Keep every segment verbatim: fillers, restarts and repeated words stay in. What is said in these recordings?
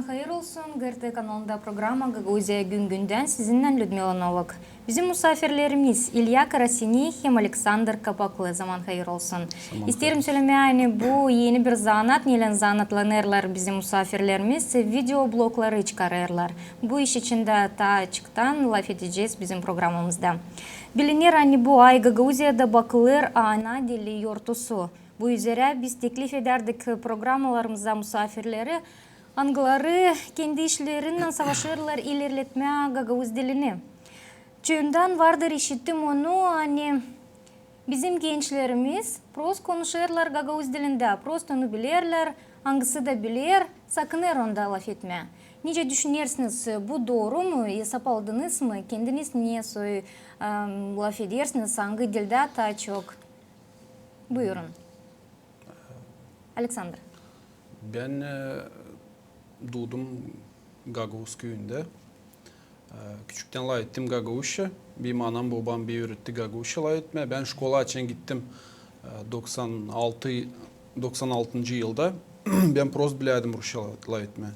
Hayır olsun, GRT kanalında programma Gagauziya gün-gündän, sizinnän Lüdmila Novak. Bizim musaafirlerimiz İlya Karasini hem Aleksandr Kapaklı. Zaman hayır olsun. İsteerim sölemää, ani bu eni bir zanaat, nelän zanaatlanêrlar bizim musaafirlerimiz, videoblogları çıkarêrlar. Bu iş içindä taa açıktan lafedecez bizim programmamızda. Biliner, ani bu ay Gagauziyada bakılêr ana dili yortusu. Bu üzerä biz teklif edärdik programmalarımıza musaafirleri, angıları kendi işlerinnän savaşêrlar ilerletmää gagauz dilini. Çoyundan vardır işittim onu, ani bizim gençlerimiz prost konuşêrlar gagauz dilindä, prost onu bilerlär, angısı da biler, sakınêr onda lafetmää. Nicä düşünersiniz, bu dooru mu, esap aldınız mı, kendiniz ne soy, em, lafedersiniz, angı dildä taa çok? Buyurun. Aleksandr. Bän, e, duudum gagauz küüyündä. E, küçüktän lafettim gagauzça. Benim anam-bobam beni üüretti gagauzça lafetmää. Bän şkolaya açan gittim, e, doksan altı, doksan altıncı yılda. Bän prost bilärdim rusça la-, lafetmää.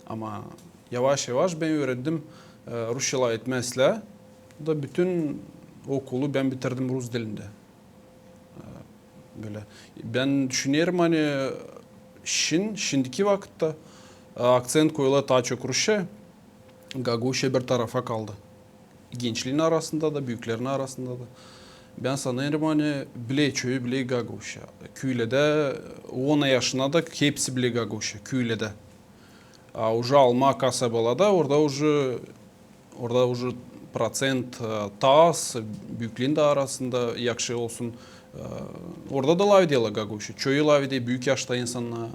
Ama yavaş-yavaş bän üürendim, e, rusça lafetmää islää. Da bütün okulu bän bitirdim rus dilindä. E, bölä. Bän düşünerim, ani şin-, şindiki vakıtta, e, akcent koyula taa çok rusça, gagauzça bir tarafa kaldı. Gençliin arasında da, büüklerin arasında da. Bän sanêrım, ani bilä, çoyu bilä gagauzça. Küülerdä, on yaşına da hepsi bilä gagauzça, küülerdä. A uje almaa kasabalarda, orada uje, orada uje procent, e, taa az, büüklerin dä arasında yahşı olsun. E, orada da lafederlär gagauzça. Çoyu lafeder, büük yaşta insannar,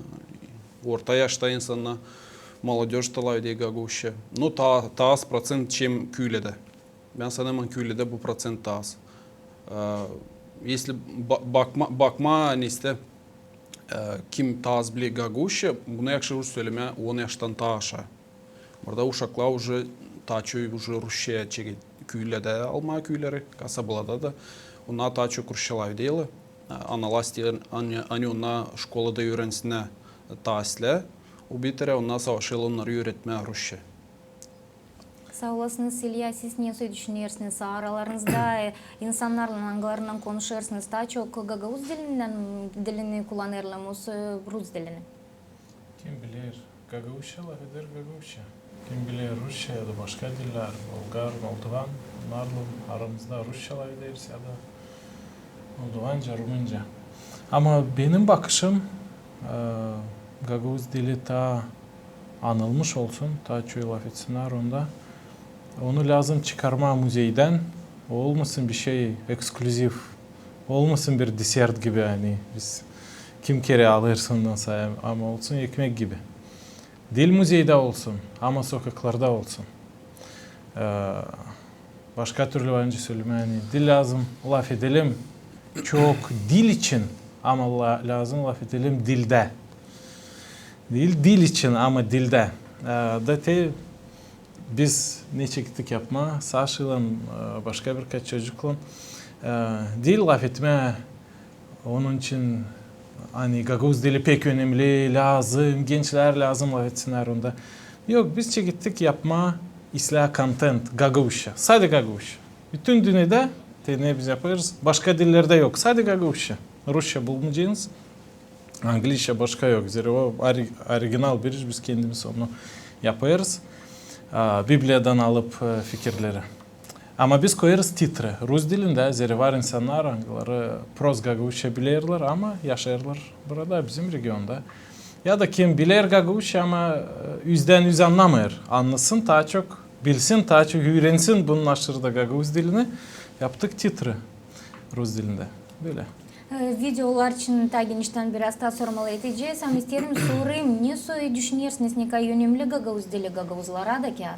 orta yaşta insannar, молодёжь da lafeder gagauzça. No taa, taa az procent, çem küülerdä. Bän sanêrım, küülerdä bu procent taa az. E, если ba-, bakmaa, bakmaa, ani ise, e, kim taa az bilä gagauzça, bunu yahşı uje sölemää on yaştan taa aşaa. Burada uşaklar uje taa çok uje rusça çeke-, küülerdä almaa küüleri, kasabalarda da. Onnar taa çok rusça lafederlär. E, analar isteer, ani, ani onnar şkolada üürensinnär taa islää. O bitirä, onnar savaşêrlar onnarı üüretmää rusça. Saa olasınız, İlya, siz ne soy düşünersiniz? Aralarınızda, e, insannarlan, angılarınnan konuşêrsınız, taa çok gagauz dilindän, dilini kullanêrlar mı, osa rus dilini? Kim biler, gagauzça lafeder gagauzça. Kim biler rusça ya da başka dillär, bulgar, moldovan, onnarlan aramızda rusça lafederiz ya da moldovanca, rumınca. Ama benim bakışım, e, gagauz dili taa anılmış olsun, taa çok lafetsinnär onda. Onu lääzım çıkarmaa muzeydän, o olmasın bir şey eksklüziv, olmasın bir desert gibi, ani biz kim kerä alêrız ondan sora, ama olsun ekmek gibi. Dil muzeydä olsun, ama sokaklarda olsun. E, başka türlü var nicä sölemää, ani diil lääzım lafedelim çok dil için, ama la-, lääzım lafedelim dildä. Diil dil için, ama dildä. E, da te biz ne çekettik yapmaa, Saşaylan, e, başka birkaç çocuklan, e, diil lafetmää, onun için, ani gagauz dili pek önemli, lääzım, gençlär lääzım lafetsinnär onda. Yok, biz çekettik yapmaa islää kontent gagauzça, sade gagauzça. Bütün dünnedä, te ne biz yapêrız, başka dillerdä yok, sade gagauzça. Rusça bulmayacenız, anglizça, başka yok. Zerä o ori-, original bir iş, biz kendimiz onu yapêrız. A, Bibliyadan alıp, e, fikirleri. Ama biz koyêrız titre rus dilindä, zerä var insannar, angıları prost gagauzça bilerlär, ama yaşêêrlar burada, bizim regionda. Ya da kim biler gagauzça, ama, e, üzdän üz annamêêr. Annasın taa çok, bilsin taa çok, üürensin bunun aşırıda gagauz dilini. Yaptık titre rus dilindä. Bölä. E, videolar için taa geniştän biraz taa sormalar edecez, ama isteerim sorayım, ne soy düşünersiniz, ne kadar önemli gagauz dili gagauzlara da kär?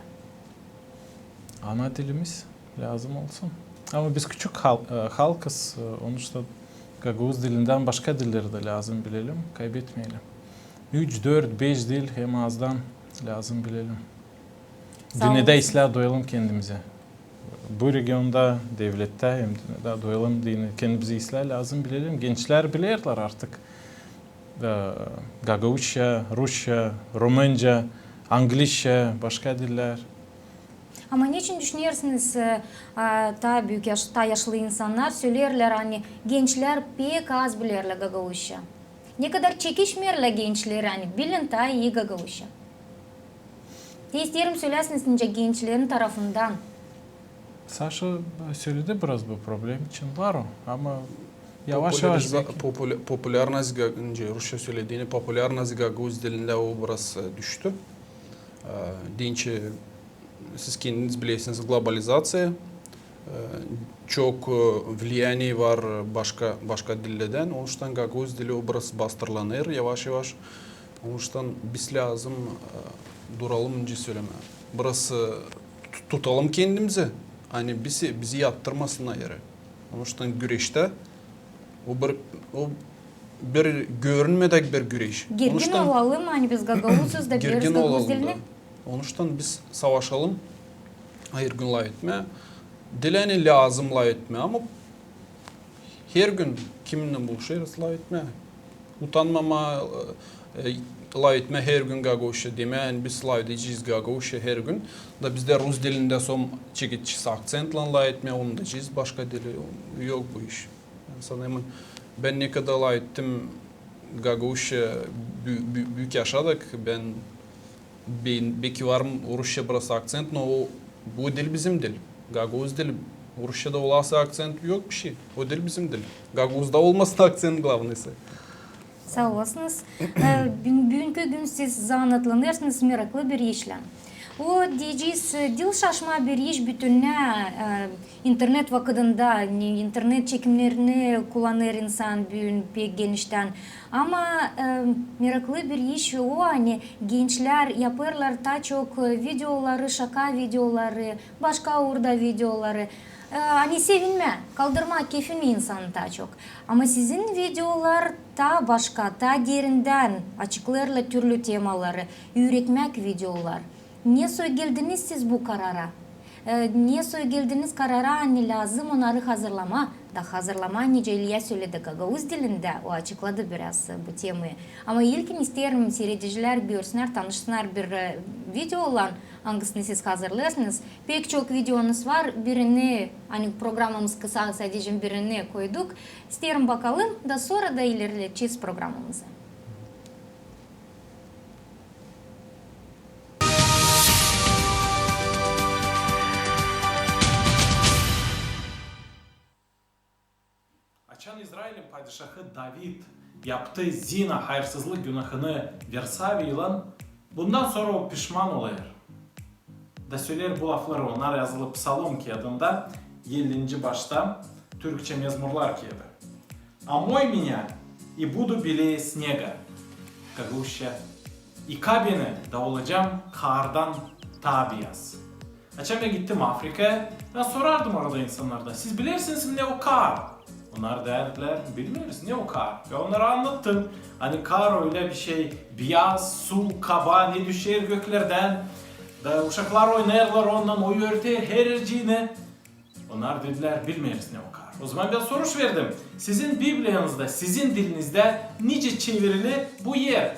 Ana dilimiz lääzım olsun. Ama biz küçük hal-, e, halkız, e, onuştan gagauz dilindän başka dilleri dä lääzım bilelim, kaybetmeyelim. Üç, dört, beş dil hem azdan lääzım bilelim. Dünnedä islää doyalım kendimizi. Bu regionda, devlettä hem dünnedä doyalım deyni kendimizi islää lääzım bilelim. Gençlär bilerlär artık, e, gagauzça, rusça, rumınca, Anglişçä, başka diller. Ama neçin düşünersiniz, e, a, taa büük yaş-, taa yaşlı insannar söleerlär, ani gençlär pek az bilerlär gagauzça? Ne kadar çekişmeerlär gençleri, ani bilin taa ii gagauzça. Te isteerim söläsiniz nicä gençlerin tarafından. Saşa söledi biraz bu problem için var o, ama yavaş-yavaş populär-, belki populä-, populärnost ga-, nicä rusça sölediinä, populärnost gagauz dilindä o biraz, e, düştü. E, deyni siz kendiniz bilersiniz, globalizaţiya, e, çok, e, влияние var, e, başka, başka dillerdän. Onuştan gagauz dili o biraz bastırılanêr yavaş-yavaş. Onuştan biz lääzım, e, duralım, nicä sölemää. Biraz, e, tut-, tutalım kendimizi. Ani bizi, bizi yattırmasınnar erä. Onuştan güreştä o bir, o bir görünmedäk bir güreş. Gergin olalım, ani biz gagauzuz da bileriz gagauz dilini. Onuştan biz savaşalım her gün lafetmää. Diil ani lääzım lafetmää, ama her gün kiminnän buluşêrız, lafetmää. Utanmamaa, e, lafetmää her gün gagauzça, demää, ani biz lafedecez gagauzça her gün. Da bizdä rus dilindä sän çekecez akţentlän lafetmää, unudacez başka dili. Yok bu iş. Bän sanêrım, bän ne kadar lafettim gagauzça bü-, bü-, büük yaşadık, bän be-, belki var rusça biraz akţent, no o, bu diil bizim dil. Gagauz dili. Rusçada olası akţent yok bişey. O diil bizim dil. Gagauzda olmasın akţent, glavnıysä. Saa olasınız. E, büün-, büünkü gün siz zanaatlanêrsınız meraklı bir işlän. O, deyecez, e, diil şaşma bir iş bütünnä, e, internet vakıdında, ne, internet çekimnerini kullanêr insan büün pek geniştän. Ama, e, meraklı bir iş o, ani gençlär yapêrlar taa çok, e, videoları, şaka videoları, başka uurda videoları. E, ani sevinmää, kaldırmaa kefini insanın taa çok. Ama sizin videolar taa başka, taa derindän açıklêêrlar türlü temaları, üüretmäk videolar. Nesoy geldiniz siz bu karara? E, nesoy geldiniz karara, ani lääzım onnarı hazırlamaa, da hazırlamaa, nicä İlya söledi, gagauz dilindä, o açıkladı biraz, e, bu temayı. Ama ilkin isteerim siiredicilär görsünnär, tanışsınnar bir, e, videoylan, angısını siz hazırlêêrsınız. Pek çok videonuz var, birini, ani programamız kısa, sade birini koyduk. İsteerim bakalım, da sora da ilerledecez programamızı. Açan İzrailin padişahı David yaptı zina, hayırsızlık günahını Versaviyaylan, bundan sora o pişman olêr. Da söleer bu lafları, onnar yazılı Psalom kiyadında, ellinci başta, türkçä Mezmurlar kiyadı. Омой меня, и буду белее снега. Gagauzça: Yıka beni, da olacam kaardan taa biyaz. Açan bän gittim Afrikaya, bän sorardım orada insannardan: siz bilersiniz mi, ne o kaar? Onnar deerdilär: bilmeeriz, ne o kaar? Bän onnara annattım, ani kaar o ölä bir şey, biyaz su, kaba, ne düşer göklerdän, da uşaklar oynêêrlar ondan, o örter her erciini. Onnar dedilär: bilmeeriz, ne o kaar. Ozaman bän soruş verdim: sizin Bibliyanızda, sizin dilinizdä nicä çevirili bu er?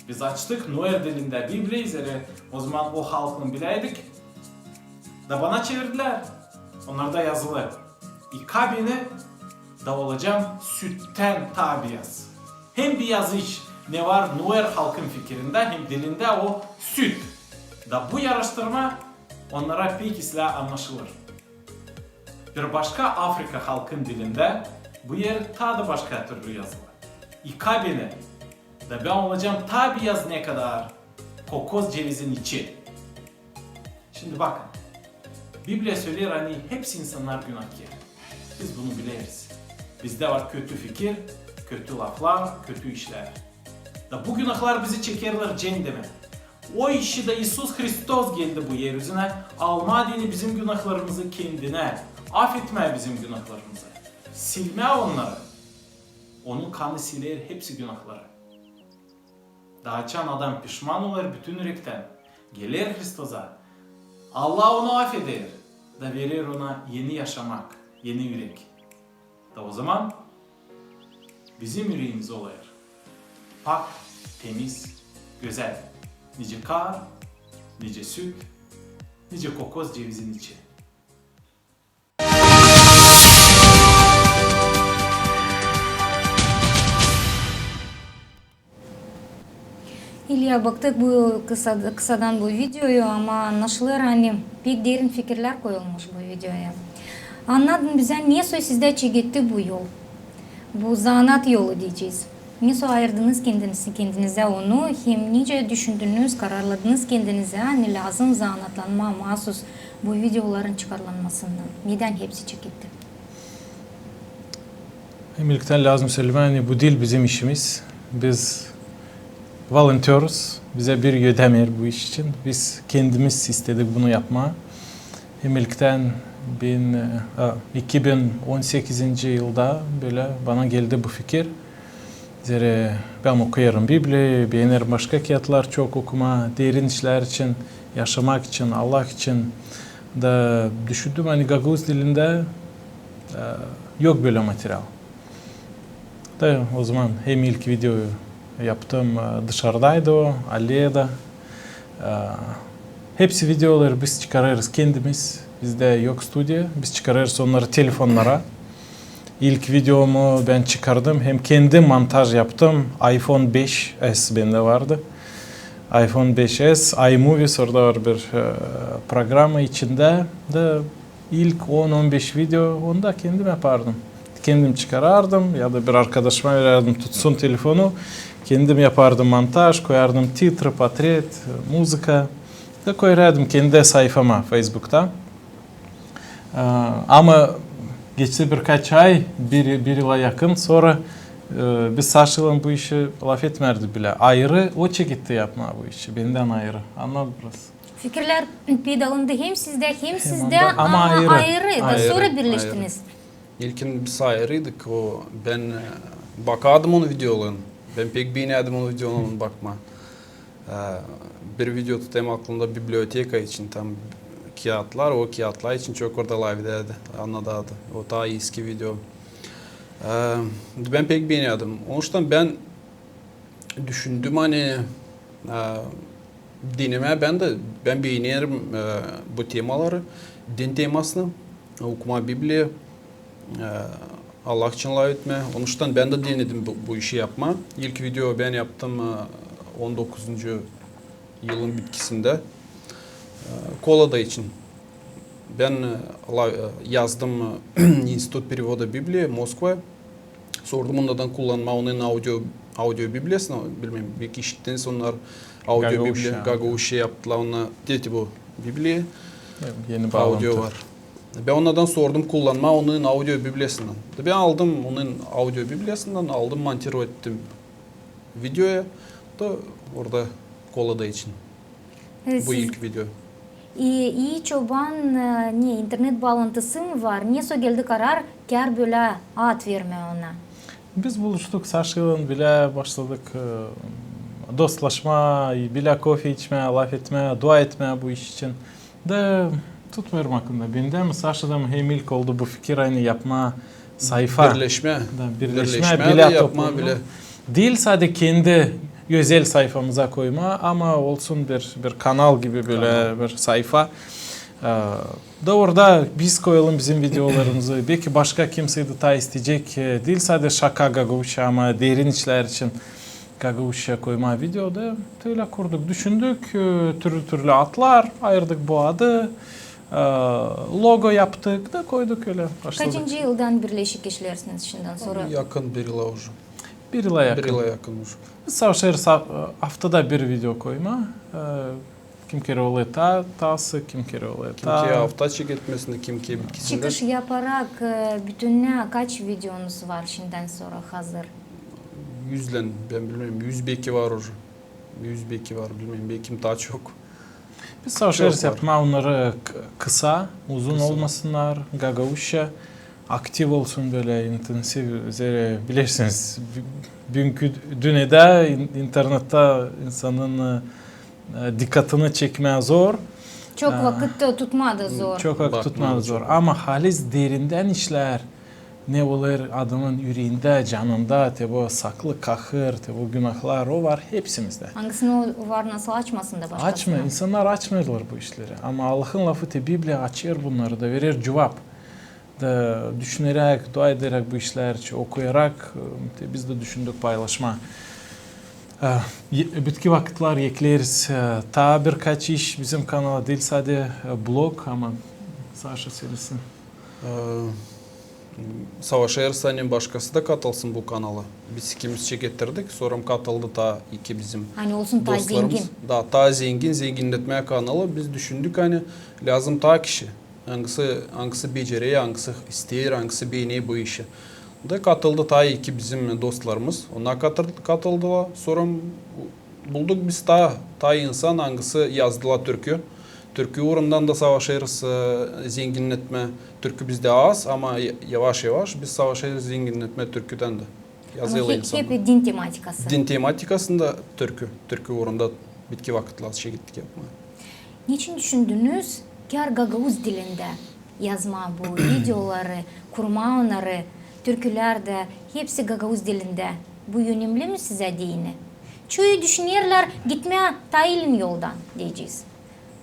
Biz açtık nuer dilindä Bibliya, zerä ozaman o halklan biläydik. Da bana çevirdilär. Onnarda yazılı: yıka beni, da olacam süttän taa biyaz. Hem biyaz iç, ne var nuer halkın fikirindä hem dilindä, o süt. Da bu yarıştırma onnara pek islää annaşılêr. Bir başka Afrika halkın dilindä bu er taa da başka türlü yazılı: yıka beni, da bän olacam taa biyaz, ne kadar kokos cevizin içi. Şindi bakın, Bibliya söleer, ani hepsi insannar günahkär. Biz bunu bileriz. Bizdä var kötü fikir, kötü laflar, kötü işlär. Da bu günahlar bizi çekerlär ceendemä. O işi da İisus Hristos geldi bu er üzünä almaa deyni bizim günahlarımızı kendinä, afetmää bizim günahlarımızı, silmää onnarı. Onun kanı siler hepsi günahları. Da açan adam pişman olêr bütün ürektän, geler Hristosa, Allah onu afeder da verer ona eni yaşamak, eni ürek. Da ozaman bizim üreemiz olêr pak, temiz, gözäl, nicä kaar, Nicä süt, nicä kokos cevizin içi. İlya, baktık bu kısa-, kısadan bu videoyu, ama annaşılêr, ani pek derin fikirlär koyulmuş bu videoya. Annadın bizä, nesoy sizdä çeketti bu yol, bu zanaat yolu deyecez. Nesoy ayırdınız kendinizi, kendinizä onu, hem nicä düşündünüz, kararladınız kendinizä, ani lääzım zanaatlanmaa maasuz bu videoların çıkarlanmasından? Nedän hepsi çeketti? Hem ilktän lääzım sölemää, ani bu diil bizim işimiz. Biz volontöruz, bizä biri ödemeer bu iş için. Biz kendimiz istedik bunu yapmaa. Hem ilktän bin, e, a, iki bin on sekizinci yılda bölä bana geldi bu fikir. Zerä bän okuyêrım Bibliyayı, beenerim başka kiyatlar çok okumaa, derin işlär için, yaşamak için, Allah için. Da düşündüm, ani gagauz dilindä, e, yok bölä material. Da ozaman hem ilk videoyu yaptım, e, dışarıdaydı o, aleyada. E, hepsi videoları biz çıkarêrız kendimiz. Bizdä yok studiya, biz çıkarêrız onnarı telefonnara. İlk videomu bän çıkardım, hem kendim montaj yaptım. iPhone beş S bendä vardı. iPhone beş S, iMovie, orada var bir, e, programma içindä. Da ilk on, on beş video onda kendim yapardım. Kendim çıkarardım ya da bir arkadaşıma verärdim, tutsun telefonu. Kendim yapardım montaj, koyardım titrı, portret, muzıka. Da koyardım kendi sayfama Facebookta. E, ama geçti birkaç ay, bir, bir yıla yakın sora, e, biz Saşaylan bu işi lafetmärdik bilä. Ayırı o çeketti yapmaa bu işi, bendän ayırı. Annat biraz. Fikirlär peydalındı hem sizdä, hem sizdä, onda, ama ayırı. Ayırı, da sora birleştiniz. İlkin biz ayırıydık, o, bän, e, bakardım onun videolarını. Bän pek beenärdim onun videolarını bakmaa. E, bir video tutêrdım aklımda biblioteka için, tam kiyatlar, o kiyatlar için çok orada lafedärdi, annadardı. O taa eski video. E, bän pek beenärdim. Onuştan bän düşündüm, ani, e, denemää bän dä, bän beenerim, e, bu temaları, din temasını, okumaa Bibliya, e, Allah için lafetmää. Onuştan bän dä denedim bu, bu işi yapmaa. İlk video bän yaptım, e, on dokuzuncu yılın bitkisindä, e, Kolada için. Bän, e, la-, e, yazdım, e, İnstitut перевода Библии, Moskva. Sordum onnadan kullanmaa onun audio, audio Bibliyasını, bilmeerim, beki işittiniz onnar audio Bibliya, gagauzça yaptılar, onnar, dedi bu Bibliya, audio var. Bän onnadan sordum kullanmaa onun audio Bibliyasından. Da bän aldım onun audio Bibliyasından, aldım, montirovать ettim videoya. Da orada Kolada için. Bu ilk video. İi, İi Çoban, e, ne, internet baalantısım var. Nesoy geldi karar, kär bölä ad vermää ona? Biz buluştuk Saşaylan, bilä başladık, e, dostlaşmaa, bilä kofe içmää, lafetmää, dua etmää bu iş için. Da tutmêêrım aklımda, bendä mi, Saşada mı hem ilk oldu bu fikir, ani yapmaa sayfa. Birleşmää. Da, birleşmää, bilä toplumunu. Diil sade kendi özel sayfamıza koymaa, ama olsun bir, bir kanal gibi bölä bir sayfa. E, da orada biz koyalım bizim videolarımızı. Beki başka kimsey dä taa isteyecek, e, diil sade şaka gagauzça, ama derin işlär için gagauzça koymaa video da. Ölä kurduk, düşündük, e, türlü-türlü adlar, ayırdık bu adı, e, logo yaptık da koyduk, ölä başladık. Kaçıncı yıldan birleşik işleersiniz şindän sora? Yakın bir yıla uje. Bir yıla yakın. Bir yıla yakın uje. Biz savaşêrız af-, aftada bir video koymaa. E, kim kerä olêr taa, taası, kim kerä olêr taa. Kim kerä afta çeketmesindä, kim kerä bitkisindä. Çıkış yaparak, e, bütünnä kaç videonuz var şindän sora hazır? Üzlän, bän bilmeerim, üz beki var uje. Üz beki var, bilmeerim, beki taa çok. Biz savaşêrız yapmaa onnarı k-, kısa, uzun olmasınnar, gagauzça, aktiv olsun, bölä intensiv, zerä bilersiniz, bü-, büünkü dünnedä in-, internettä insanın, e, e, dikkatını çekmää zor. Çok vakıt tutmaa da zor. Çok vakıt tutmaa da zor. Ama halis derindän işlär, Ne olêr adamın üreendä, canında, te bu saklı kahır, te bu günahlar, o var hepsimizdä. Angısını o var nasıl açmasın da başkasına? Açmêêr, insannar açmêêrlar bu işleri. Ama Allahın lafı, te Bibliya açêr bunnarı da verer cuvap. Da düşüneräk, dua ederäk bu işlär için, okuyarak, e, te biz dä düşündük paylaşmaa. E, e, bitki vakıtlar ekleeriz. E, taa birkaç iş bizim kanala diil sade, e, blog, ama Saşa sölesin. E, savaşêrız, ani başkası da katılsın bu kanala. Biz ikimiz çeketirdik, sora katıldı taa iki bizim dostlarımız. Ani olsun taa zengin. Da, taa zengin, zenginnetmää kanalı. Biz düşündük, ani lääzım taa kişi. Angısı, angısı becerer, angısı isteer, angısı beener bu işi. Da katıldı taa iki bizim dostlarımız. Onnar katır-, katıldılar. Sora bulduk biz taa, taa insan, angısı yazdılar türkü. Türkü uurundan da savaşêrız, e, zenginnetmää. Türkü bizdä az, ama ya-, yavaş-yavaş biz savaşêrız zenginnetmää türküdän dä. Yazêrlar insannar. Ama hep, hep din tematikası. Din tematikasında türkü, türkü uurunda bitki vakıtlar çekettik yapmaa. Neçin düşündünüz kär gagauz dilindä yazmaa bu videoları, kurmaa onnarı, türkülär dä, hepsi gagauz dilindä? Bu önemli mi sizä deyni? Çoyu düşünerlär gitmää taa ilin yoldan, deyecez.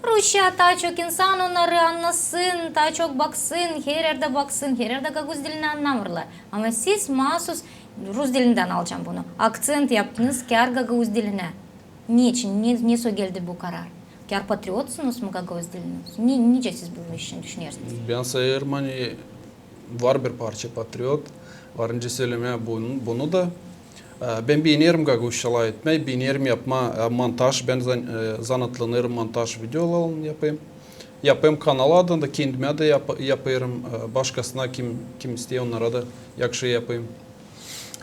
Rusça, taa çok insan onnarı annasın, taa çok baksın, her erdä baksın, her erdä gagauz dilini annamêêrlar. Ama siz maasuz, rus dilindän alacam bunu, akţent yaptınız kär gagauz dilinä. Neçin? Ne, ne sö geldi bu karar? Kär patriotsınız mı gagauz dilini? Ne, nicä siz bu iş için düşünersiniz? Bän sayêrım, ani var bir parça patriot. Var nicä sölemää bunu, bunu da. E, bän beenerim gagauzça lafetmää, beenerim yapmaa, e, montaj. Bän zan-, e, zanaatlanêrım montaj videolarını yapêrım. Yapêrım kanala da, da kendimä dä yap-, yapêrım, e, başkasına kim, kim isteer, onnara da yakşı yapêrım.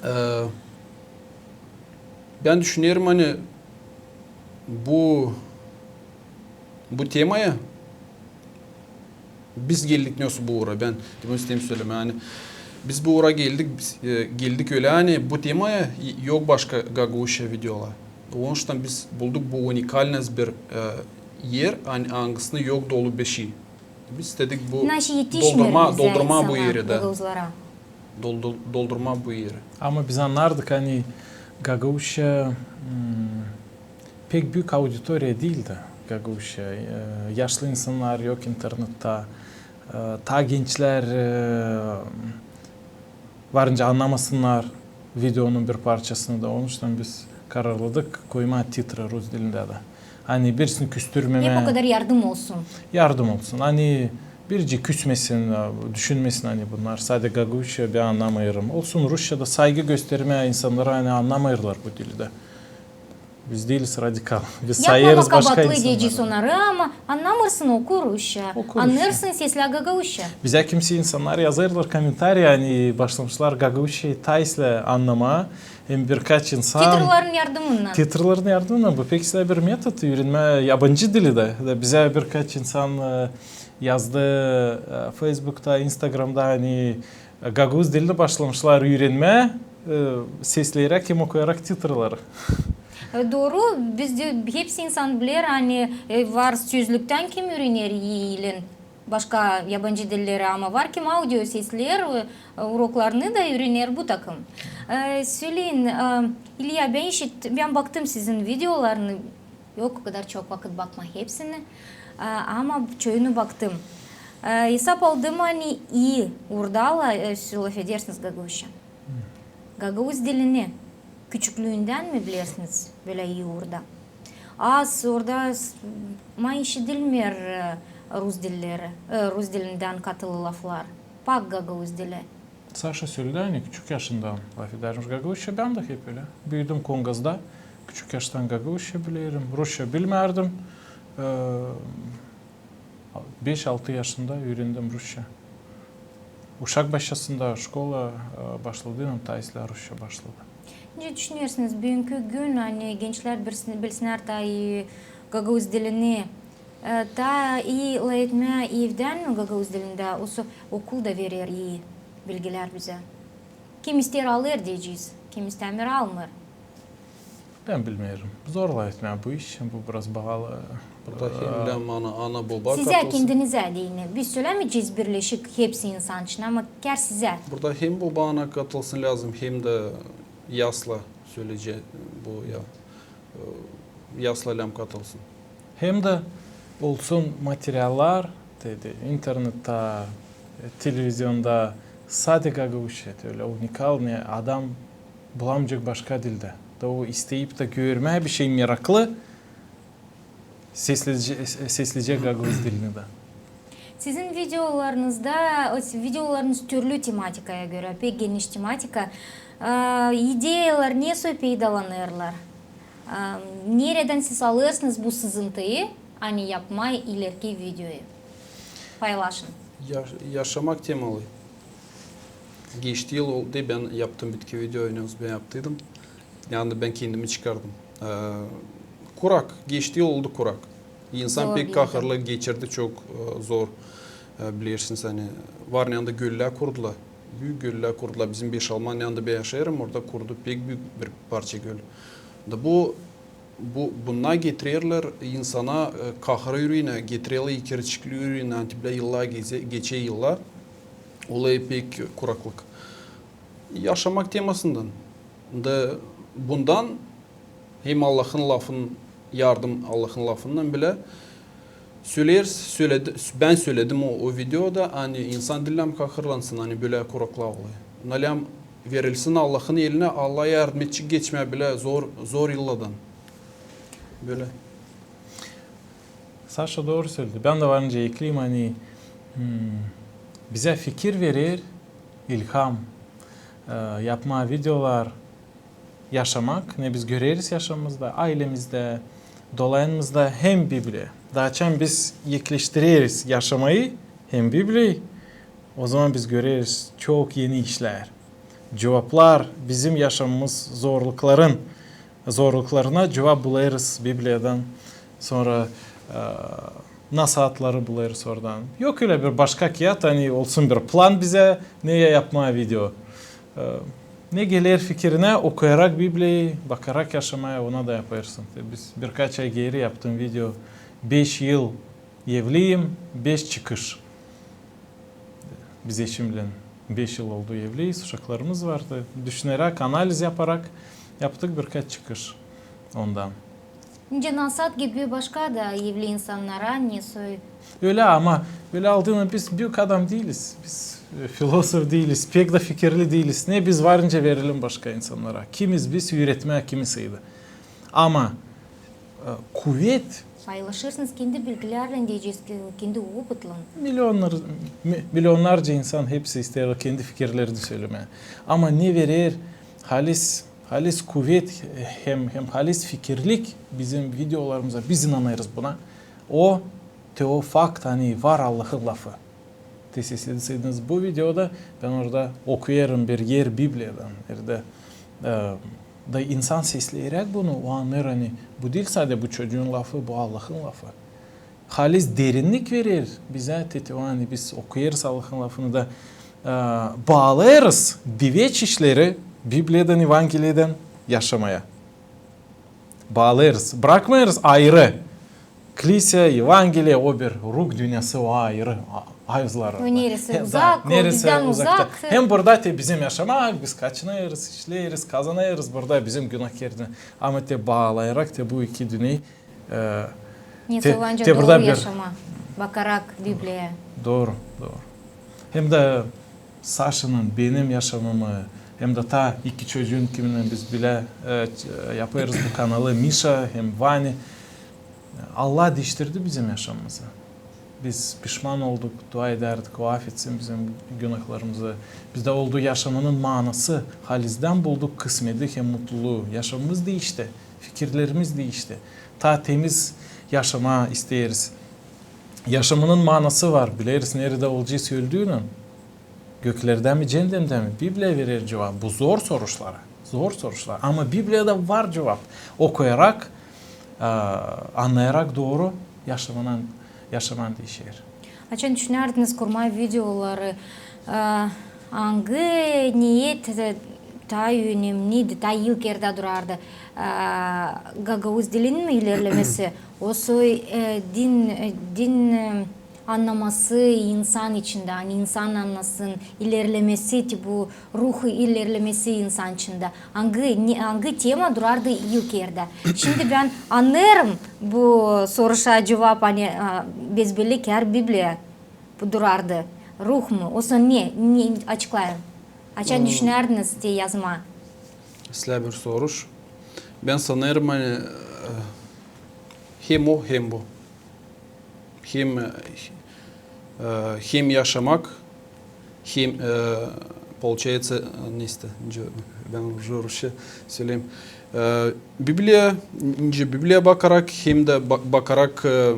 E, Bän düşünerim, ani bu, bu temaya biz geldik, ne olsun, bu uura. Bän demek isteerim sölemää, ani biz bu uura geldik, biz, e, geldik ölä, ani bu temaya yok başka gagauzça videolar. Onuştan biz bulduk bu unikalnäs bir, e, er, ani, angısında yok dolu bir şey. Biz istedik bu doldurmaa, doldurmaa bu eri dä. Dol-, dol-, doldurmaa bu eri. Ama biz annardık, ani gagauzça, m, pek büük auditoriya diil dä gagauzça. E, yaşlı insannar yok internetttä. E, taa gençlär, e, var nicä annamasınnar videonun bir parçasını da. Onuştan biz kararladık koymaa titrä rus dilindä dä. Ani birisini küstürmemää. Hep o kadar yardım olsun. Yardım olsun. Ani biricik küsmesin, e, düşünmesin, ani bunnar sade gagauzça, bän annamêêrım. Olsun rusça da, saygı göstermää insannara, ani annamêêrlar bu dili dä. Biz diiliz radikal. Biz sayêrız başka insannarı. Yapmamaa kabaatlı deyecez onnarı, ama annamêêrsın, oku rusça. Oku rusça. Annêêrsın, seslä gagauzça. Bizä kimisi insannar yazêrlar komentariya, ani başlamışlar gagauzçayı taa islää annamaa. Hem birkaç insan... Titrların yardımınnan. Titrların yardımınnan. Bu pek islää bir metod üürenmää yabancı dili dä. Da bizä birkaç insan, e, yazdı, e, Facebookta, Instagramda, ani gagauz dilini başlamışlar üürenmää, e, sesleyeräk hem okuyarak titrları. E, dooru, bizdä hepsi insan biler, ani, e, var sözlüktän kim üürener ilin başka yabancı dilleri, ama var kim audio sesleer, e, uroklarını da üürener bu takım. E, söleyin, e, İlya, bän işit-, bän baktım sizin videolarını, yok o kadar çok vakıt bakmaa hepsini, e, ama çoyunu baktım. E, esap aldım, ani ii uurda la, e, siz lafedersiniz gagauzça. Gagauz dilini küçüklüündän mi bilersiniz bölä ii uurda? Az uurda s-, maa işidilmeer, e, rus dilleri, e, rus dilindän katılı laflar. Pak gagauz dili. Saşa söledi, ani küçük yaşından lafedärmiş gagauzça, bän dä hep ölä. Büüdüm Kongazda, küçük yaştan gagauzça bilerim, rusça bilmärdim. E, Beş-altı yaşında üürendim rusça. Uşak başçasında, şkola, e, başladıynan taa islää rusça başladı. Nicä düşünersiniz, büünkü gün, ani gençlär bilsin-, bilsinnär taa ii gagauz dilini, e, taa ii lafetmää evdän mi gagauz dilindä, osa okul da verer ii bilgilär bizä? Kim isteer alêr deyecez, kim istämeer almêêr. Bän bilmeerim. Zor lafetmää bu iş, bu biraz baalı Burada hem lääm ana, ana-boba katılsın. Sizä, kendinizä deyni. Biz sölämeyecez birleşik hepsi insan için, ama kär sizä. Burada hem boba, ana katılsın lääzım, hem dä yasla söleyecä bu ya, e, yasla lääm katılsın. Hem dä olsun materiallar, dedi, internettä, e, televizionda, sade gagauzça, ölä unikal, ne adam bulamayacek başka dildä. Da o isteyip dä görmää bir şey meraklı, sesleyecek, sesleyecek gagauz dilini dä. Sizin videolarınızda, o, videolarınız türlü tematikaya görä, pek geniş tematika. Aa, ideyalar ne soy peydalanêrlar? Aa, neredän siz alêrsınız bu sızıntıyı, ani yapmaa ilerki videoyu? Paylaşın. Ya-, yaşamak temalı. Geçti yıl oldu, bän yaptım bitki video, ne bän yaptıydım. Yani bän kendimi çıkardım. Ee, kurak, geçti yıl oldu kurak. İnsan pek kahırlı geçirdi, çok, e, zor. E, bilersiniz, ani var yanında göllär kurdular. Büük göllär kurdular. Bizim Beşalmanın yanında bän yaşêêrım, orada kurdu pek büük bir parça göl. Da bu Bu, bunnar getirerlär insana, e, kahırı üreenä, getirerlär ikirçikli üreenä, ani bilä yıllar gece-, geçer yıllar, olêr pek kuraklık. Yaşamak temasından da bundan hem Allahın lafın, yardım Allahın lafından bilä, Söleeriz, söledi-, bän söledim o, o videoda, ani insan diil lääm kahırlansın, ani bölä kuraklık olêr. Ona lääm verilsin Allahın elinä, Allah yardım edecek geçmää bilä zor, zor yıllardan. Bölä. Saşa dooru söledi. Bän dä var nicä ekleyim, ani, hmm, bizä fikir verer, ilham, e, yapmaa videolar, yaşamak, ne biz göreriz yaşamamızda, aylemizdä, dolayımızda hem Bibliya. Da açan biz ekleştireriz yaşamayı hem Bibliyayı, ozaman biz göreriz çok eni işlär. Cuvaplar bizim yaşamamız zorlukların, zorluklarına cuvap bulêrız Bibliyadan. Sora, e, nasaatları bulêrız oradan. Yok ölä bir başka kiyat, ani olsun bir plan bizä, ne ya yapmaa video. E, ne geler fikirinä, okuyarak Bibliyayı, bakarak yaşamaya, ona da yapêrsın. Biz birkaç ay geeri yaptım video, beş yıl evliyim, beş çıkış. Biz eşimnän beş yıl oldu evliyiz, uşaklarımız vardı. Düşüneräk, analiz yaparak yaptık birkaç çıkış ondan. Nicä nasaat gibi başka da evli insannara ne soy. Ölä, ama ölä aldınnan biz büük adam diiliz. Biz, e, filosof diiliz, pek dä fikirli diiliz. Ne biz var nicä verelim başka insannara. Kimiz biz üüretmää, kimiz iydi. Ama, e, kuvet. Paylaşêrsınız kendi bilgilärlän, deyecez, kendi opıtlan. Milyonnar, mi-, milyonnarca insan hepsi isteer kendi fikirlerini sölemää. Ama ne verer halis Halis kuvet hem, hem halis fikirlik bizim videolarımıza, biz inanêrız buna. O, te o fakt, ani var Allahın lafı. Te sesleseydiniz bu videoda, bän orada okuyêrım bir er Bibliyadan, erdä, e, da insan sesleyeräk bunu, o annêêr, ani bu diil sade bu çocuun lafı, bu Allahın lafı. Halis derinlik verer bizä, te, te, ani biz okuyêrız Allahın lafını da, e, baalêêrız diveç işleri Bibliyadan, Evangeliyadan yaşamaya. Baalêêrız. Brakmêêrız ayırı. Klisä, Evangeliya, o bir ruh dünnäsı, o ayırı. A-, ayızları. O neresi uzak, o bizdän uzak. Hem burada te bizim yaşamak, biz kaçınêrız, işleeriz, kazanêrız burada bizim günah yerine. Ama te baalayarak te bu iki dünnä E, ne te, te burada bir yaşama, bakarak Bibliyaya. Dooru, dooru. Hem dä Saşanın, benim yaşamamı, hem dä taa iki çocuun, kiminnän biz bilä, e, ç-, yapêrız bu kanalı, Mişa hem Vani. Allah diiştirdi bizim yaşamamızı. Biz pişman olduk, dua edärdik, o afetsin bizim günahlarımızı. Bizdä oldu yaşamanın maanası, halizdän bulduk kısmeti hem mutluluu. Yaşamamız diişti, fikirlerimiz diişti. Taa temiz yaşamaa isteeriz. Yaşamanın maanası var, bileriz, neredä olacez öldüynän. Göklerdä mi, cehennemdä mi? Bibliya verer cuvap bu zor soruşlara. Zor soruşlar. Ama Bibliyada var cuvap. Okuyarak, e, annayarak dooru yaşamanın, yaşaman diişer. Açan düşünärdiniz kurmaa videoları, e, angı niyet, e, taa önemliydi, taa ilk erdä durardı. E, gagauz dilin mi ilerlemesi, o soy, e, din, e, din, e, annaması insan içindä, ani insan annasın, ilerlemesi, te bu ruh ilerlemesi insan içindä. Angı, ne, angı tema durardı ilk erdä? Şindi bän annêêrım bu soruşa cuvap, ani, e, bezbelli ki, Bibliya bu durardı. Ruh mu? Osa ne? Ne, açıklayın. Açan düşünärdiniz te yazmaa? İslää bir soruş. Bän sanêrım, ani, e, hem o, hem bu. Hem, e, hem yaşamak, hem, e, получается, e, neysä, bän уже rusça söleyim. E, Bibliya, nicä Bibliya bakarak, hem dä ba-, bakarak, e,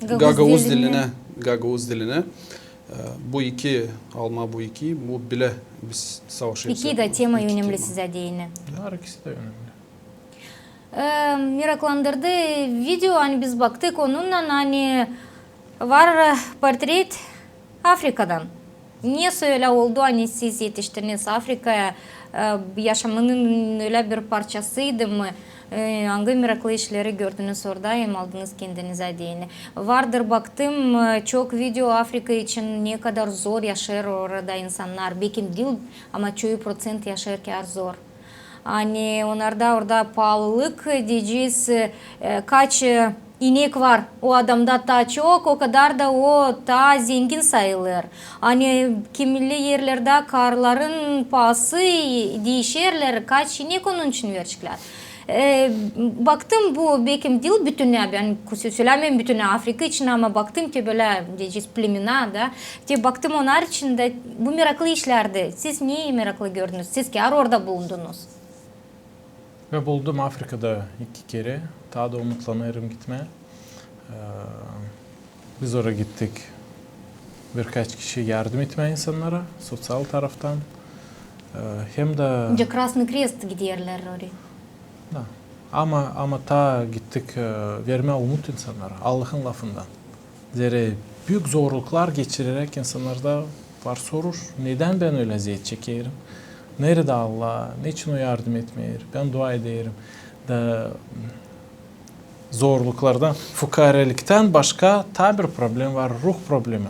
e, gagauz dilinä, gagauz dilinä. E, bu iki, almaa bu iki, bu bilä biz savaşêrız. İki dä tema önemli sizä deyni. Bunnar ikisi dä önemli. E, meraklandırdı video, ani biz baktık onunnan, ani var, e, portret Afrikadan. Nesoy ölä oldu, ani siz etiştiniz Afrikaya, e, yaşamanın ölä bir parçasıydı mı? E, angı meraklı işleri gördünüz orada, hem aldınız kendinizä deyni? Vardır, baktım, e, çok video Afrika için, ne kadar zor yaşêêr orada insannar. Bekim diil, ama çoyu proţent yaşêêr kär zor. Ani onnarda orada paalılık, deyecez, e, kaç, e, inek var, o adamda taa çok, o kadar da o taa zengin sayılêr. Ani kimili erlerdä karların paası diişerlär, kaç inek onun için vereceklär. E, baktım, bu bekim diil bütünnä, bän sö-, sölämeerim bütünnä Afrika için, ama baktım te bölä, deyecez, plemenä, da, te baktım onnar için dä, bu meraklı işlärdi. Siz ne meraklı gördünüz? Siz kär orada bulundunuz? Bän buldum Afrikada iki kerä. Taa da umutlanêrım gitmää. E, biz oraya gittik birkaç kişi yardım etmää insannara soţial taraftan. E, hem dä... Nicä Krasnıy Krest giderlär oraya. Da. Ama, ama taa gittik, e, vermää umut insannara, Allahın lafından. Zerä büük zorluklar geçireräk insannarda var soruş, nedän bän ölä eziyet çekerim? Neredä Allah? Neçin o yardım etmeer? Bän dua ederim. Da zorluklardan, fukaarälıktan başka taa bir problem var, ruh problemi.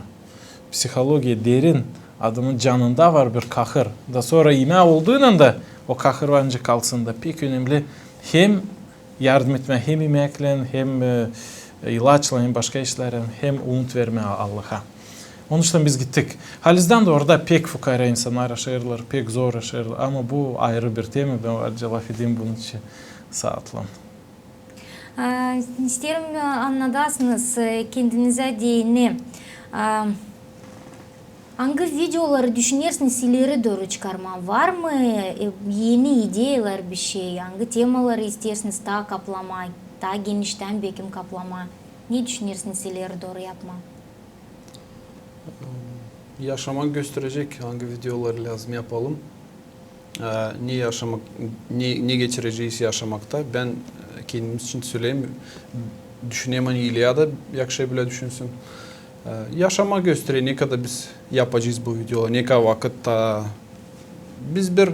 Psihologiya derin, adamın canında var bir kahır. Da sora imää olduunnan da o kahır var, nicä kalsın da, pek önemli hem yardım etmää hem imeklän, hem, e, ilaçlan, hem başka işlärlän, hem umut vermää Allaha. Onuştan biz gittik. Halizdän dä orada pek fukaarä insannar yaşêêrlar, pek zor yaşêêrlar. Ama bu ayırı bir tema, bän varınca lafedeyim bunun için saatlan. E, isteerim, e, annadasınız, e, kendinizä deyni. E, Angı videoları düşünersiniz ileri dooru çıkarmaa? Var mı, e, eni ideyalar, bişey? Angı temaları isteersiniz taa kaplamaa, taa geniştän bekim kaplamaa? Ne düşünersiniz ileri dooru yapmaa? Yaşamak gösterecek, angı videoları lääzım yapalım. E, ne yaşamak, ne, ne geçirecez yaşamakta. Bän, e, kendimiz için söleyim, düşünerim, ani İlya da yakışa bilä düşünsün. E, yaşamak gösterer, ne kadar biz yapacez bu videoları, ne kadar vakıt da. Biz bir, e,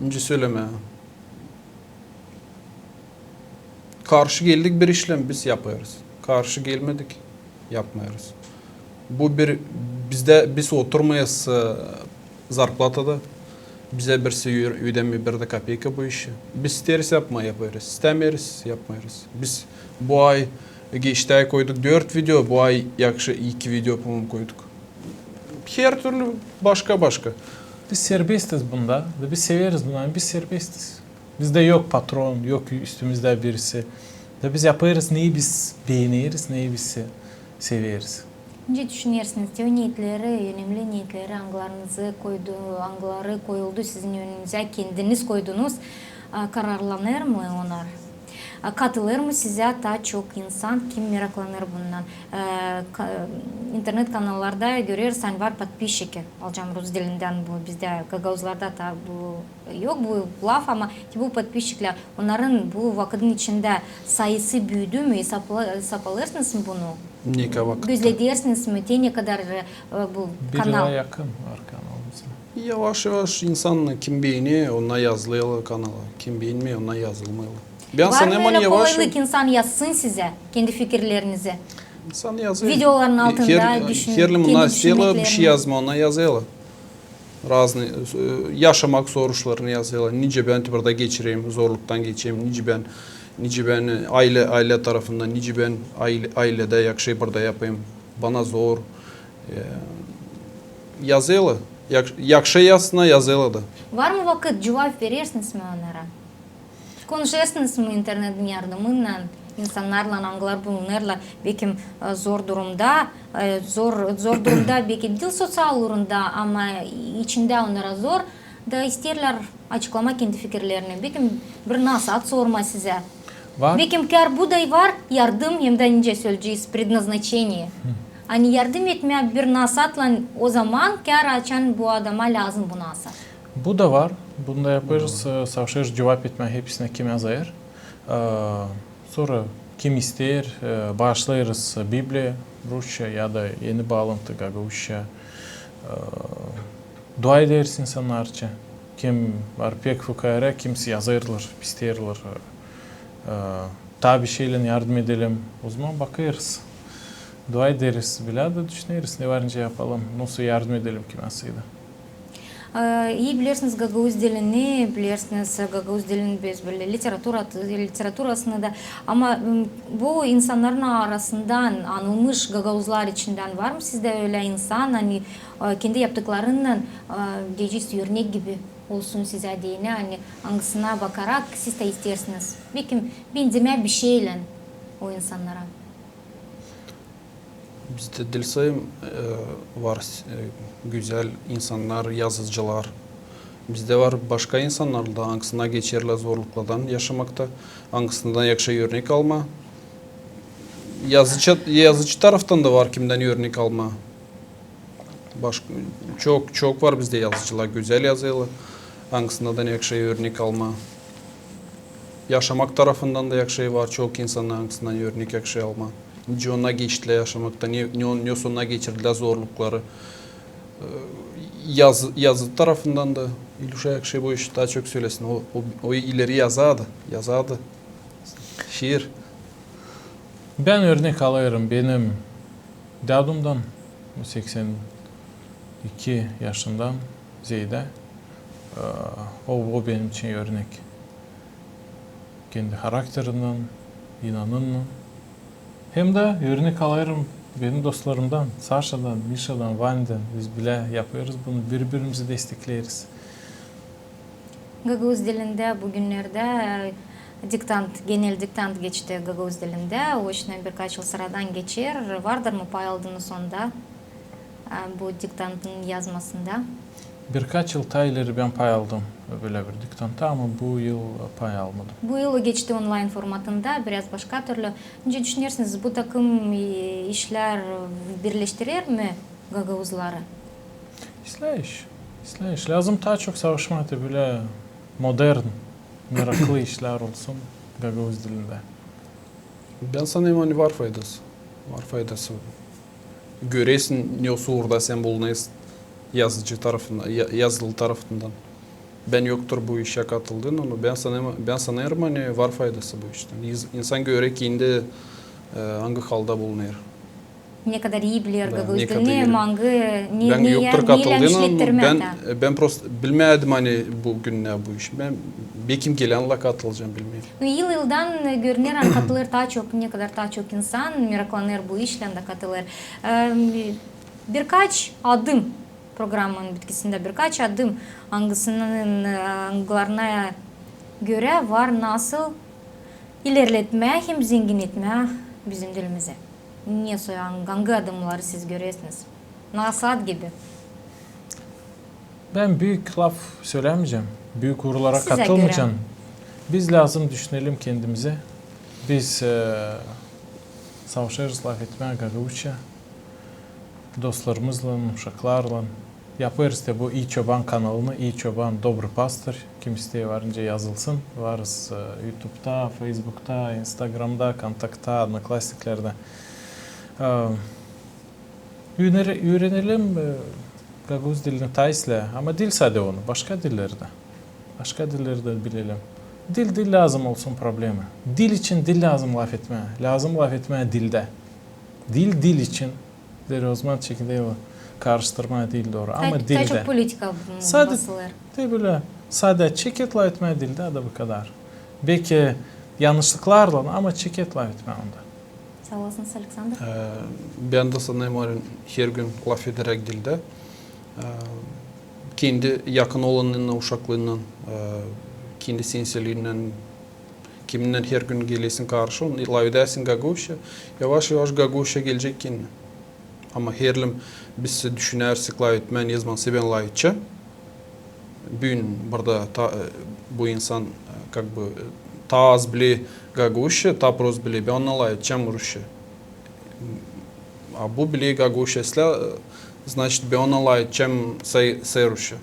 nicä sölemää, karşı geldik bir işlän, biz yapêrız. Karşı gelmedik, yapmêêrız. Bu bir, bizdä, biz oturmêêrız, e, zarplatada. Bizä birisi ü-, üüdenmeer bir dä kapeyka bu işi. Biz isteeriz yapmaa, yapêrız. İstämeeriz, yapmêêrız. Biz bu ay, geçti ay koyduk dört video, bu ay yakışa iki video, po-moemu, koyduk. Her türlü başka-başka. Biz serbestiz bunda, da biz severiz bunu, ani biz serbestiz. Bizdä yok patron, yok üstümüzdä birisi. Da biz yapêrız, neyi biz beeneriz, neyi biz se-, severiz. Nicä düşünersiniz, te o neetleri, önemli neetleri, angılarınızı koydu, angıları koyuldu sizin önünüzä, kendiniz koydunuz, a, kararlanêr mı onnar? A, katılêr mı sizä taa çok insan, kim meraklanêr bundan? E, ka-, internet kanallarda göreriz, ani var podpisçiki, alacam rus dilindän bu, bizdä gagauzlarda taa bu yok bu laf, ama ki bu podpisçiklär, onnarın bu vakıdın içindä sayısı büüdü mü, esapla-, esaplarêrsınız mı bunu? Nekä vakıtta? Gözledersiniz mü, te ne kadar, e, bu kanal? Bir yıla yakın var kanalımızda. Yavaş-yavaş insan kim beener, onnar yazılêr kanala. Kim beenmeer, onnar yazılmêêr. Var mı ölä kolaylık, insan yazsın sizä kendi fikirlerinizi? İnsan yazêr. Videoların altında düşün-, kendi düşünmeklerini. Herli bunnar isteerlär bir şey yazmaa, onnar yazêrlar. Raznıy, e, yaşamak soruşlarını yazêrlar. Nicä bän burada geçireyim, zorluktan geçeyim, nicä bän, nicä bän, e, aylä, aylä tarafından, nicä bän aylä, aylädä yakşı burada yapayım. Bana zor. E, yazêrlar. Yak-, yakşı yazsınnar, yazêrlar da. Var mı vakıt, cuvap verersiniz mi onnara? Konuşêrsınız mı internetin yardımınnan insannarlan, angılar bulunêrlar, bekim, e, zor durumda, e, zor, zor durumda, bekim diil soţial uurunda, ama içindä onnara zor, da isteerlär açıklamaa kendi fikirlerini, bekim bir nasaat sormaa sizä. Var. Bekim kär bu da var yardım, hem dä nicä söleyecez, предназначение. Ani yardım etmää bir nasaatlan, ozaman kär açan bu adama lääzım bu nasaat. Bu da var. Bunu da yapêrız, e, savaşêrız cuvap etmää hepisinä, kim yazêr. E, sora kim isteer, e, baaşlêêrız Bibliya rusça ya da Eni Baalıntı gagauzça. E, dua ederiz insannarçan. Kim var pek fukara, kimisi yazêrlar, isteerlär, e, taa bir şeylän yardım edelim. Ozaman bakêrız. Dua ederiz, bilä da düşüneriz, ne var nicä yapalım, nasıl yardım edelim kimseyä. E, ii bilersiniz gagauz dilini, bilersiniz gagauz dilin biz bölä literatura, literaturasını da. Ama, m, bu insannarın arasından, anılmış gagauzlar içindän var mı sizdä ölä insan, ani, e, kendi yaptıklarınnan, e, deyecez, örnek gibi olsun sizä deyni, ani angısına bakarak siz dä isteersiniz, bekim, benzemää bir şeylän o insannara? Bizdä diil sayım, e, var, e, gözäl insannar, yazıcılar. Bizdä var başka insannar da, angısına geçerlär zorluklardan yaşamakta, angısından yakşı örnek almaa. Yazıcı, yazıcı taraftan da var kimdän örnek almaa. Baş-, çok, çok var bizdä yazıcılar, gözäl yazêrlar. Angısından da yakşı örnek almaa. Yaşamak tarafından da yakşı var, çok insannar angısından örnek yakşı almaa. Nicä onnar geçtilär yaşamakta, ne, ne on-, ne onnar geçirdilär zorlukları. E, yazı, yazı tarafından da İlüşa yakşı bu işi taa çok sölesin. O, o, o ileri yazardı, yazardı. Şiir. Bän örnek alêrım benim dädumdan, seksän iki yaşından zeedä. E, o, o benim için örnek. Kendi harakterindän, inanımınnan. Hem dä örnek alêrım benim dostlarımdan, Saşadan, Mişadan, Vanyadan. Biz bilä yapêrız bunu, biri-birimizi destekleeriz. Gagauz dilindä bu günnerdä, e, diktant, genel diktant geçti gagauz dilindä. Oçno birkaç yıl sıradan geçer. Vardır mı pay aldınız onda, e, bu diktantın yazmasında? Birkaç yıl taa ileri bän pay aldım bölä bir diktantta, ama bu yıl pay almadım. Bu yıl o geçti onlayn formatında, biraz başka türlü. Nicä düşünersiniz, bu takım, e, işlär birleştirer mi gagauzları? İslää iş. İslää iş. Lääzım taa çok savaşmaa, te bölä modern, meraklı işlär olsun gagauz dilindä. Bän sanêrım, ani var faydası. Var faydası. Göresin, ne uurda sän bulunêrsın yazıcı tarafından, ya-, yazılı tarafından. Bän yoktur bu işä katıldım, ama bän sanêrım, bän sanêrım, ani var faydası bu iştän. İns-, insan görer kendi, e, angı halda bulunêr. Ne kadar ii biler gagauz dilini, hem angı, ne, bän ne yoktur ya-, katıldıyım, neylän işlettirmää bän, taa. E, bän prost bilmärdim, ani bu günnä bu iş. Bän bekim gelännä katılacam, bilmeerim. Nu, yıl-yıldan, e, görüner, ani katılêr taa çok, ne kadar taa çok insan meraklanêr bu işlän da katılêr. E, birkaç adım, programmanın bitkisindä birkaç adım, angısının, e, angılarına görä var nasıl ilerletmää hem zengin etmää bizim dilimizi. Ne soy, ang-, angı adımnarı siz görersiniz? Nasaat gibi. Bän büük laf sölämeyecäm, büük uurlara katılmayacam. Biz lääzım düşünelim kendimizä, Biz, e, savaşêrız lafetmää gagauzça dostlarımızlan, uşaklarlan. Yapêrız da bu İi Çoban kanalını, İi Çoban, Добрый пастырь. Kim isteer, varınca yazılsın. Varız, e, YouTube'da, Facebook'ta, Instagram'da, Kontaktta, Odnoklassiklerdä. E, üüner-, üürenelim, e, gagauz dilini taa islää, ama diil sade onu, başka dilleri dä. Başka dilleri dä bilelim. Diil, diil lääzım olsun problema. Dil için diil lääzım lafetmää. Lääzım lafetmää dildä. Dil, dil için. Deri o zaman çekindä karıştırmaa diil dooru. Ama dildä. Taa çok politika, m, basılêr. Te bölä sade çeketler lafetmää dildä da bu kadar. Beki yannışlıklarlan, ama çeketler lafetmää onda. Saa olasınız, Aleksandr. E, bän dä sanêrım, her gün lafederäk dildä. E, kendi yakın olannınnan, uşaklıından, e, kendi senseliinnän, kiminnän her gün gelersin karşı, lafedersin gagauzça, yavaş-yavaş gagauzça gelecek kendinä. Ama herliim biz düşünersek lafetmää, ne zaman sä bän lafedecäm. Büün burada ta-, e, bu insan, e, как бы, e, taa az biler gagauzça, taa prost biler, bän onunnan lafedecäm rusça. A bu biler gagauzça islää, e, значит, bän onunnan lafedecäm sä, sä rusça.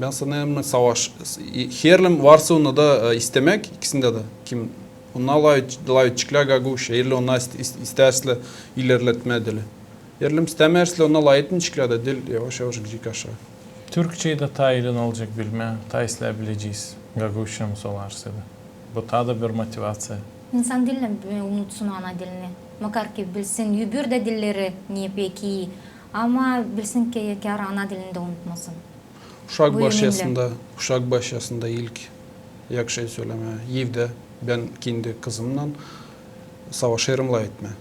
Bän sanêrım, savaş, e, herliim varsa onda da, e, istemäk, ikisindä dä. Kim onnar lafet-, lafedeceklär gagauzça, herliim onnar ist-, ist-, istärsä ilerletmää dili. Herliim istämärslär, onnar lafetmeyeceklär dä, dil yavaş-yavaş gidecek aşaa. Türkçeyi dä taa iilän olacek bilmää, taa islää bilecez, gagauzça mı sorarsın da. Bu taa da bir motivaţiya. İnsan diil lääzım unutsun ana dilini. Makar ki bilsin öbür dä dilleri ne pek ii, ama bilsin ki, kär ana dilini dä unutmasın. Uşak başçasında, uşak başçasında ilk yak şey sölemää. Evdä bän kendi kızımnan savaşêrım lafetmää.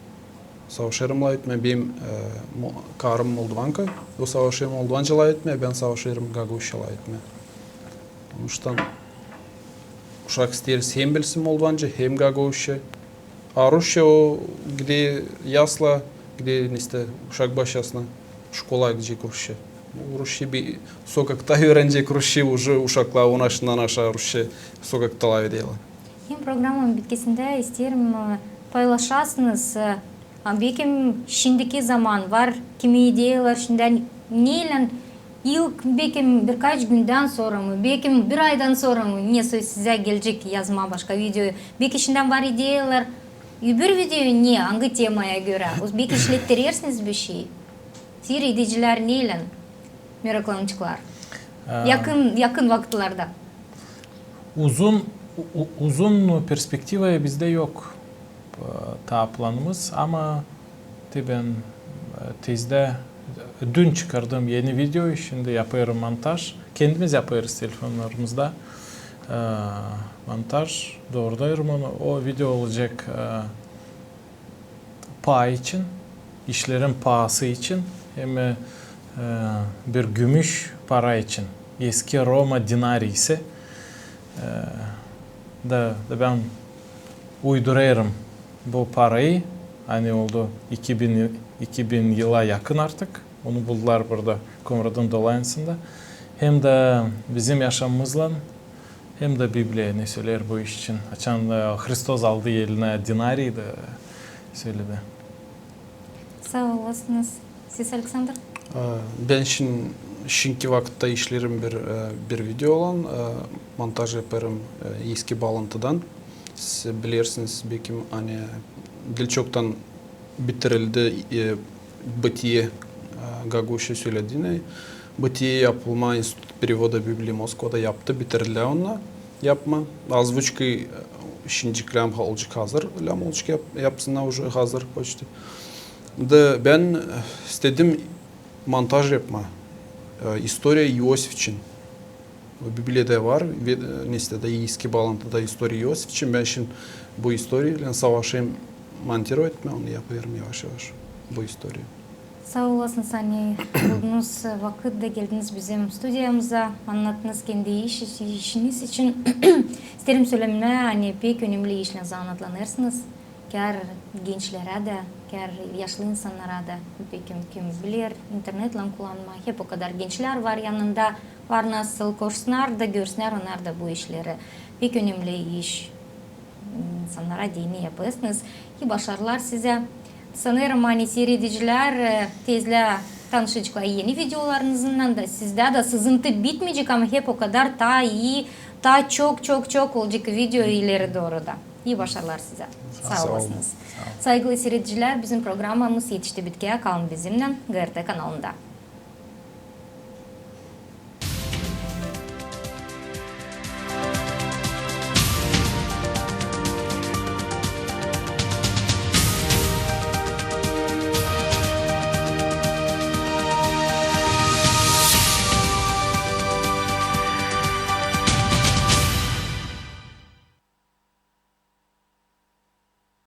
Savaşêrım lafetmää, benim, e, mo-, karım moldovanka, o savaşêr moldovanca lafetmää, bän savaşêrım gagauzça lafetmää. Onuştan uşak isteeriz hem bilsin moldovanca, hem gagauzça. A rusça o, gidä yasla, gidä, nesä, uşak başçasına, şkola gidecek rusça. Rusça bir sokakta üürenecek rusça, уже uşaklar on yaşından aşaa rusça sokakta lafederlär. Hem programanın bitkisindä isteerim, e, paylaşasınız, e, a, bekim şindiki zaman var kimi ideyalar şindän, neylän ilk, bekim birkaç gündän sora mı, bekim bir aydan sora mı, ne söz sizä gelecek yazmaa başka video. Beki şindän var ideyalar, öbür video ne, angı temaya görä. Beki işlettirersiniz bir şey. Seyredicilär neylän meraklanaceklar? Ee, yakın, yakın vakıtlarda. Uzun, u-, u-, uzun perspektivaya bizdä yok, e, taa planımız, ama te bän, e, tezdä, e, dün çıkardım eni video, şindi yapêrım montaj. Kendimiz yapêrız telefonlarımızda, e, montaj, doorudêrım onu. O video olacek, e, paa için, işlerin paası için, hem, e, bir gümüş para için, eski Roma dinarisi, e, da, da bän uydurêrım bu parayı, ani oldu iki bin, iki bin yıla yakın artık, onu buldular burada Komratın dolayısında, hem dä bizim yaşamamızlan hem dä Bibliya ne söleer bu iş için. Açan, e, Hristos aldı elinä dinariyi da söledi. Saa olasınız. Siz, Aleksandr? E, bän şin-, şindiki vakıtta işleerim bir, e, bir video olan, e, montaj yapêrım, e, eski baalantıdan. Siz bilersiniz, bekim, ani diil çoktan bitirildi, e, Bıtiye, e, gagauzça sölediyni. Bıtiye yapılma, İnstitut перевода Библии Москвада yaptı, bitirdilär onnar yapma. Ozvuçkayı, e, şindiki lääzım olacek hazır, lääzım olacek yap-, yapsınnar, уже hazır почти. Da bän, e, istedim montaj yapma, e, istoriya İosif için. Bibliyada var, ve, e, nesä dä eski baalantıda istoriya İosif için. Bän şindi bu istoriyalan savaşêrım montirovat etmää, onu yapêrım yavaş-yavaş, bu istoriya. Saa olasınız, ani buldunuz vakıt da geldiniz bizim studiyamıza, annattınız kendi iş-, işiniz için. İsteerim sölemää, ani pek önemli işlän zanaatlanêrsınız. Kär gençlerä dä, kär yaşlı insannara da, bekim kim biler, internetlän kullanmaa. Hep o kadar gençlär var yanında, var nasıl koşsunnar da görsünnär onnar da bu işleri. Pek önemli iş. İnsannara deyni yapêrsınız. İi başarılar sizä. Sanêrım, ani siiredicilär, e, tezlää tanışaceklar eni videolarınızınnan da, sizdä dä sızıntı bitmeyecek, ama hep o kadar taa ii, taa çok, çok, çok olacek video ileri dooru da. İi başarılar sizä. Saa olasınız. Saygılı siiredicilär, bizim programamız etişti bitkiyä. Kalın bizimnän GRT kanalında.